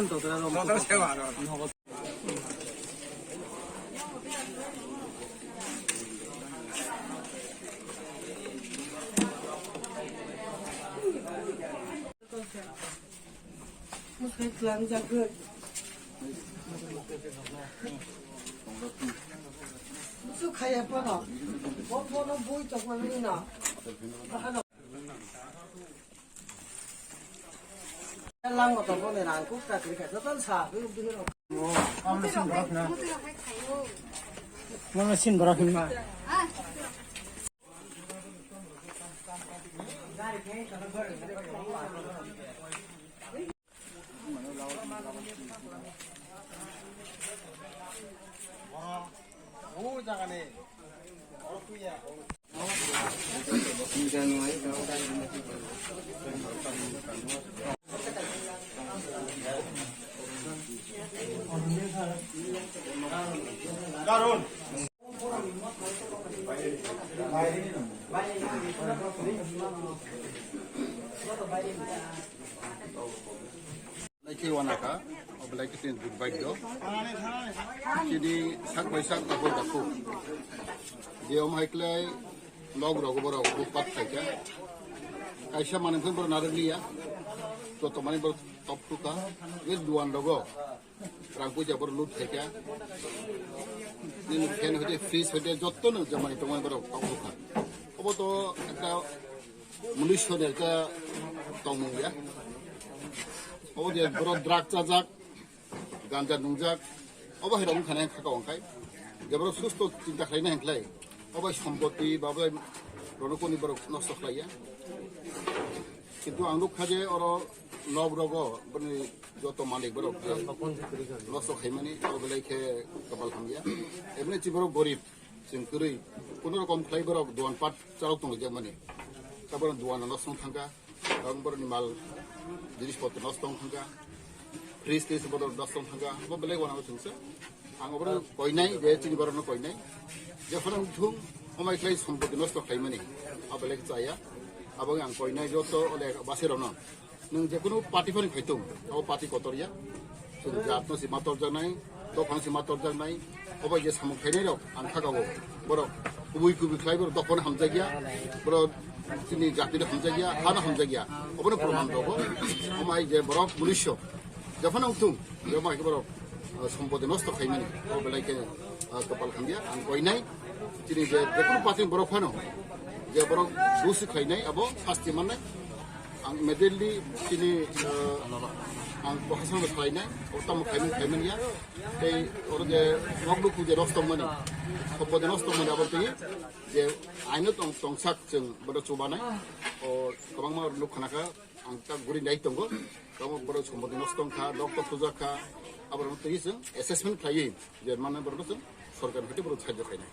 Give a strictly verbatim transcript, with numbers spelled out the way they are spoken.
Su khaya pono. Bo pono bui tokma nini no. Lang motor bo ni rang kuk ta kiri kha joto sa. Mama sin borok na. Mama sin borok na. Belai khe wanakha, o belai khe chini durbaidyo. Chini sak bai sak, takhuk takhuk. Je om hai klai log rogo borok bukpat khaikha. Kaisa manwi khe borok narwk liya. Joto manwi borok top thukha. Je duan rogo rang puja borok lut khaikha. Nini fan hoite, fridge hoite, jotono jamani tongmani borok top thukha. Obo to ekta Munisho ni ekta tongmung ya. Obo je borok drug chajak, ganja nungjak, obo hai rok wngkha nai kha kau wngkhai. Je borok susto chinta khlai nai hinklai, obo sompoti ba bai rwnokoni borok nosto khlai ya. Kintu ang nuk kha je oro nok rogo bini joto malik borok je nosto khaimani, obo belai khe kapal hamya. Ebini chi borok gorib. Chwng kwrwi, kuno rokom khlai borok duan pat chalok tonglaijak mani. Taboro duan nosto wng thangkha, tabok borokni mal jinis potro nosto wng thangkha, fridge twi borok nosto wng thangkha, bo belai wanama chwngsa. Ang obono koinai, je chini borokno koinai. Jephano wng thung, omai khlai sompoti nosto khlaimani, abo belai khe chaya. Abo ang koinai joto ole basirokno. Nwng jekunu party phano khai tong, abo party kotor ya. Chwng jat no si ma torjaknai, dophano si ma torjaknai. Obo je samung khainai rok ang kha gao. Borok kubui kubui khlai borok dophano hamjakya. Borok chini jati no hamjakya, hano hamjakya. Obono proman rogo. Omai je borok munisho. Jephano wng thung, je omai borok, ah, sompoti nosto khaimani. Obo belai khe, ah, kapal hamya. Ang koinai. Chini je jekunu party borok phano. Je borok dusi khlainai abo sasti mannai. Ang immediately chini, eh, ang prohasano salainai, o tamo khaimani khaimani ya. Tei oro je nok luku je nosto mani, sompoti nosto mani abo tei je aino tong tongsak chwng bodo chubanai. O kwbangma nuk khanaka ang ta guri nai tongo. Kwbangma bodo sompoti nosto wngkha, doctor thujak kha, abo tei chwng assessment khlaiwi je mane bodo chwng sorkar hoite bodo sajak khainai.